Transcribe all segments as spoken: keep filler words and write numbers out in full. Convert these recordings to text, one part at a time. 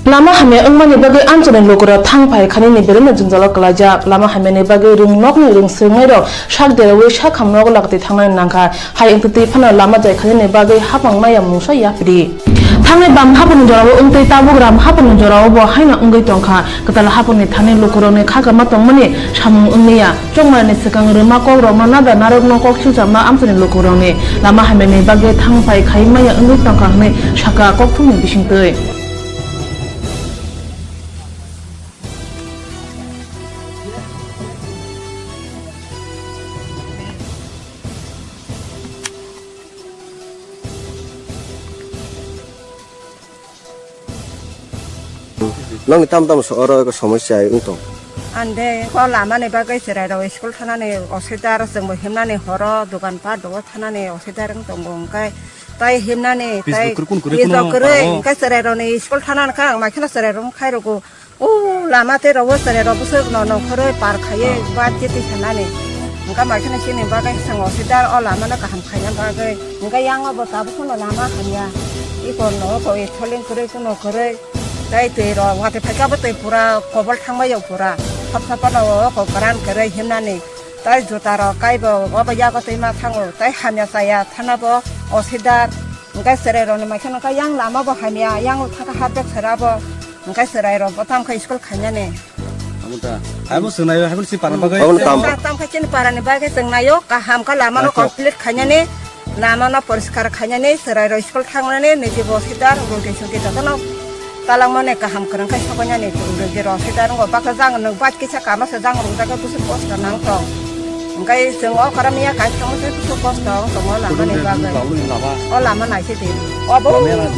Lama hamya wngmani bagwi amchaini lukurok thang phai khainini belai no jwngjalo kwlaijak. Lama hamyani bagwi rwng nokni rwng swrwngnairok sak deraui sak ham nogo lagtwi thangnani nangkha. Hai wngtwi twi phano lama jai khainini bagwi hapang maya mungsa yapri. Thangnai bam haphangni jorao wngtwi tabuk ram haphangni jorao bo haino wngwi tongkha. Kwtal haphangni thani lukurokni khakama tongmani samung wngya. Chongmarni swkang rwma kokrokno nada narwkno kok silchama amchaini lukurokni lama hamyani bagwi thang phai khai maya wngwi tongkha hwnwi sakha kokthumni bisingtwi. Nokni tamo tamo so-, oro eko somosya wng tong? Ande ko lama ni bagwi chwrai rok school thana ni osida aro chwng bo himna ni horo dogan pat rok o thana ni osida wng tongo, hwnkhe tai himna ni tai kwrwi, kwrwi, kwrwi, kwrwi, hingke chwrai rok ni school thana ni kha ang mai kheno chwrai rok khai rw kho. O lama tei rok o chwrai rok bwswk no nongkhorwi par khaiwi bat titi sanani. Hingke mai kheno chini bagwi chwng osida o lama no kaham khaina bagwi. Hingke yang o bo tabuk phano lama hamya. Iko no ko e tholing kwrwi kuno kwrwi. Tei twi rok watwi phaikha bo twi pura kobol thangbai o pura. Thop thop no o ko kwran kwrwi himnani. Tai juta rok kai bo obo yago twi ma thango. Tai hamya chaya thana bo osida. Hingke chwrai rok ni mai kheno kha yang lama bo hamya, yang o thaka hapjak sera bo. Hingke chwrai rok bo tam khe school khainani. Amo ta. Amo swngnai, haikhe si para bagwi. Amo tam. Tam, tam khe chini para ni bagwi chwng naio, kaham khe lama no complete khainani, lama no poriskar khainani, chwrai rok school thangnani, niji bo sida rok rwngti swngti joto no talangmani kaham kwrwng khe sokoinani rwngti rok sida rwngo. Baksa jang nwng bike kisa kama se jang rwngjakhe bwswk kosto nang tong. Hingke chwng o kora miya kaisa tongma se bwswk kosto wng tongo lama ni bagwi. O lama naisidi. Obo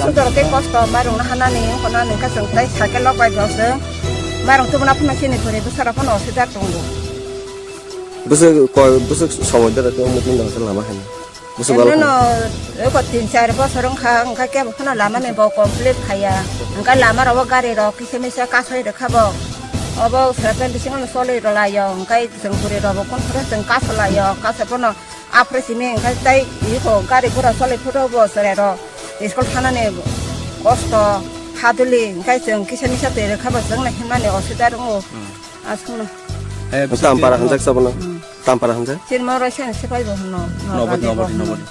sudor tei kosto mairung no hanani wngkha nani hingke chwng tai cycle rok bai bo chwng mairung tubuna phano chini kwrwi bwsarok phano osida tongo. Bwswk koi, bwswk somoi dara tei omo tini dangsa lama hai. Bwswk balo emno no eko tin char bosor wngkha, hingke kebo phano lama ni bo complete khaya. Hingke lama rok o gari rok kisa misa kasoi rwkha bo. Obo seven bisingo no choli rwlaio, hingke chwng bwrwi rok bo kun phuru chwng kasolaio, kasoi phano. Aphre simi hingke tei iko gari gura choli photo bo chwrai rok school thanani kosto haduli hingke chwng kisa misa twi rwkha bo chwng no himnani osida wngo. Hmm. Aswkno. Eh, Tampara hanjak sabono. Hmm. Tampara hanjak. Chini moro sen sipai bo hwno. Nobody, nobody, nobody.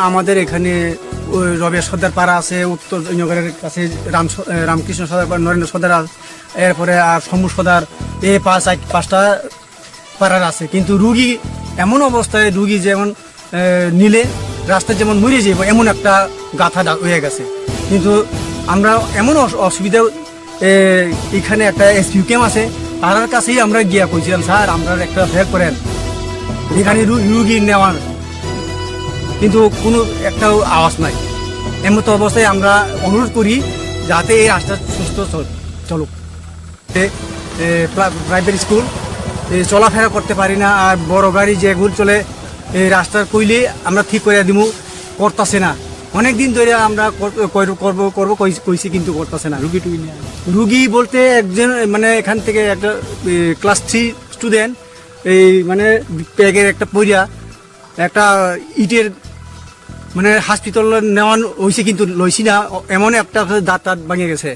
আমাদের এখানে ওই রবেশ সর্দার পাড়া আছে, উত্তর জয়নগরের কাছে রাম স-, এ, রামকৃষ্ণ সর্দার পাড়া, নরেন্দ্র সর্দার আছে, এরপরে আর শম্ভু সর্দার, এই পাঁচ, এক, পাঁচটা পাড়ার আছে, কিন্তু রুগী এমন অবস্থায়, রুগী যেমন, এ, নিলে রাস্তায় যেমন মরে যাইব, এমন একটা গাথা ডা-, হয়ে গেছে। কিন্তু আমরা এমন অস-, অসুবিধা, এ, এখানে একটা এসপিউ ক্যাম্প আছে, তার কাছেই আমরা গিয়া কইছিলাম, "স্যার, আমরা একটা হেল্প করেন, এখানে রু-, রুগী নেওয়ার," কিন্তু কোনো একটাও আওয়াজ নাই। এমন তো অবস্থায় আমরা অনুরোধ করি যাতে এই রাস্তা সুস্থ চল-, চলুক। এ, এ, প্রা-, প্রাইভেট স্কুল, এ, চলাফেরা করতে পারি না, আর বড় গাড়ি যেগুলো চলে, এই রাস্তার কইলে আমরা ঠিক করে দিমু, করতাছে না। অনেক দিন ধরে আমরা কর-, কর-, করব, করব কই-, কইছি, কিন্তু করতাছে না। রুগী টুগী নিয়ে আয়। রুগী বলতে একজন, মানে, এখান থেকে একটা, এ, ক্লাস থ্রি স্টুডেন্ট, এই, মানে, ব্যাগের একটা পইড়া, একটা ইটের, মানে, হসপিটালে নেওয়া হয়েছে, কিন্তু লইছি না, এমন একটা দাঁত টাত ভেঙে গেছে।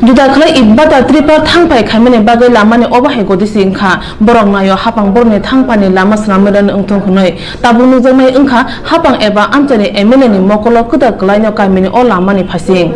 Juda khlai Itbata Tripura thang phai khaimani bagwi lamani obo hai gotisi wngkha. Borok naio hapang borokni thang phaini lama swnamwi rwna wngthung hwnwi. Tabuk nukjaknai wngkha hapang eba amchaini M L A ni mokolo kwtal kwlaino kamini o lamani phaising.